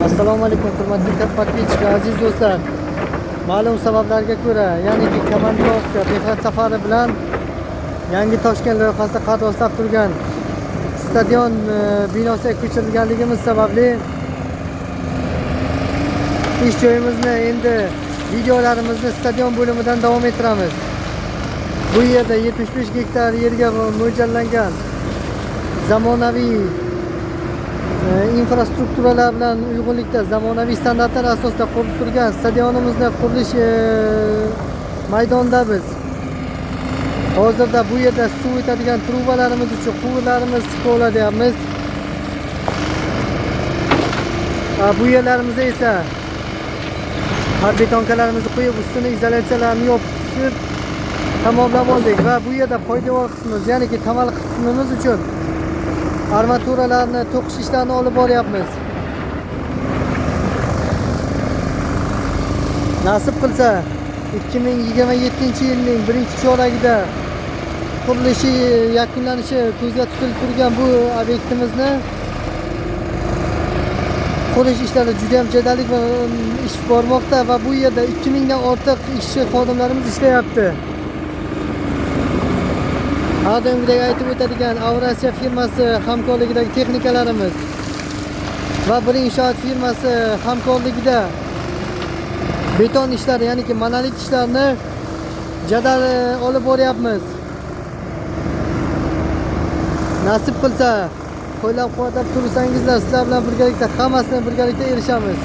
Assalomu alaykum hurmatli подписчик, aziz do'stlar. Ma'lum sabablarga ko'ra, ya'niki komandirovka, mehnat safari bilan Yangi Toshkent loyihasida qad rostlab turgan stadion binosiga ko'chirilganligimiz sababli ish joyimizni endi videolarimizni stadion bo'limidan davom ettiramiz. Bu yerda 75 gektar yerga mo'ljallangan zamonaviy infrastrukturalar bilan uyg'unlikda zamonaviy standartlar asosida qurilib turgan stadionimizni qurilish maydonida biz. Hozirda bu yerda suv o'tadigan trubalarimiz uchun quvurlarimiz kovlayapmiz. Bu yerlarimizda esa betonkalarimizni qo'yib, ustini izolyatsiyalarni yopishib tamomlab oldik va bu yerda poydevor qismimiz, ya'niki tamal qismimiz uchun armaturalarni to'qish ishlarini olib boryapmiz. Nasib qilsa 2027-yilning birinchi choragida qurilishi yakunlanishi ko'zda tutilib turgan bu obyektimizni qurish ishlari juda ham jadallik bilan ish bormoqda va bu yerda 2000 dan ortiq ishchi xodimlarimiz ishlayapti. Har doimgidek aytib o'tadigan Avrasiya firmasi hamkorligidagi texnikalarimiz va Bir Inshoot firmasi hamkorligida beton ishlari, ya'niki monolit ishlarini jadal olib boryapmiz. Nasib qilsa qo'llab-quvvatlab tursangizlar, sizlar bilan birgalikda hammasini birgalikda erishamiz.